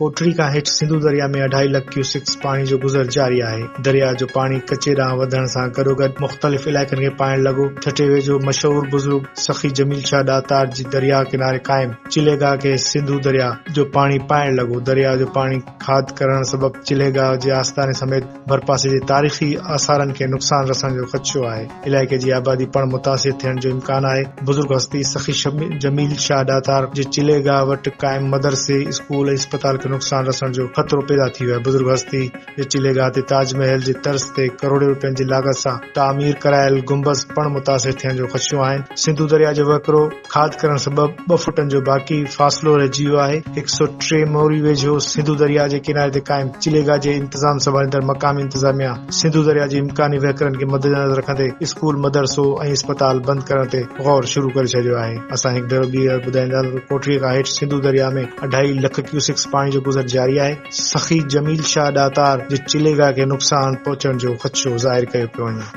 ڪوٽڙي کان هيٺ سنڌو درياء ۾ اڍائي لک ڪيوسڪس پاڻي جو گذر جاري آهي. درياء جو پاڻي ڪچي ڏانهن وڌڻ سان گڏوگڏ مختلف علائقن کي پائڻ لڳو. ٺٽي ويجهو مشهور بزرگ سخي جميل شاهه ڏاتار جي درياء ڪناري قائم چلي گاهه کي سنڌو درياء جو پاڻي پائڻ لڳو. درياء جو پاڻي کاڌ ڪرڻ سبب چلي گاهه جي آستاني سميت ڀرپاسي جي تاريخي آثارن کي نقصان رسڻ جو خدشو آهي. علائقي جي آبادي پڻ متاثر ٿيڻ جو امڪان آهي. بزرگ هستي سخي جميل شاهه ڏاتار جي چلي گاهه وٽ قائم مدرسي، اسڪول ۽ اسپتال کي نقصان رسڻ جو خطرو پيدا ٿي ويو آهي. بزرگ هستي جي چلي گاهه تي تاج محل جي طرز تي ڪروڙين روپين جي لاڳت سان تعمير ڪرايل گنبذ پڻ متاثر ٿيڻ جو خدشو آهن. سنڌو درياء جو وهڪرو کاڌ ڪرڻ سبب ٻه فٽن جو باقي فاصلو رهجي ويو آهي. 103 موري ويجهو سنڌو درياء جي ڪناري تي قائم چليگاهه جي انتظام سنڀاليندڙ مقامي انتظاميا سنڌو درياء جي امڪاني وهڪرن کي مدنظر رکندي اسڪول، مدرسو ۽ اسپتال بند ڪرڻ تي غور شروع ڪري ڇڏيو آهي. اسان هڪ ڀيرو ٻيهر ٻڌائيندا هلون ته ڪوٽڙي کان هيٺ سنڌو درياء ۾ اڍائي لک ڪيوسڪس پاڻي جو گذر جاري آهي. سخي جميل شاهه ڏاتار جي چليگاهه کي نقصان پهچڻ جو خدشو ظاهر ڪيو پيو وڃي.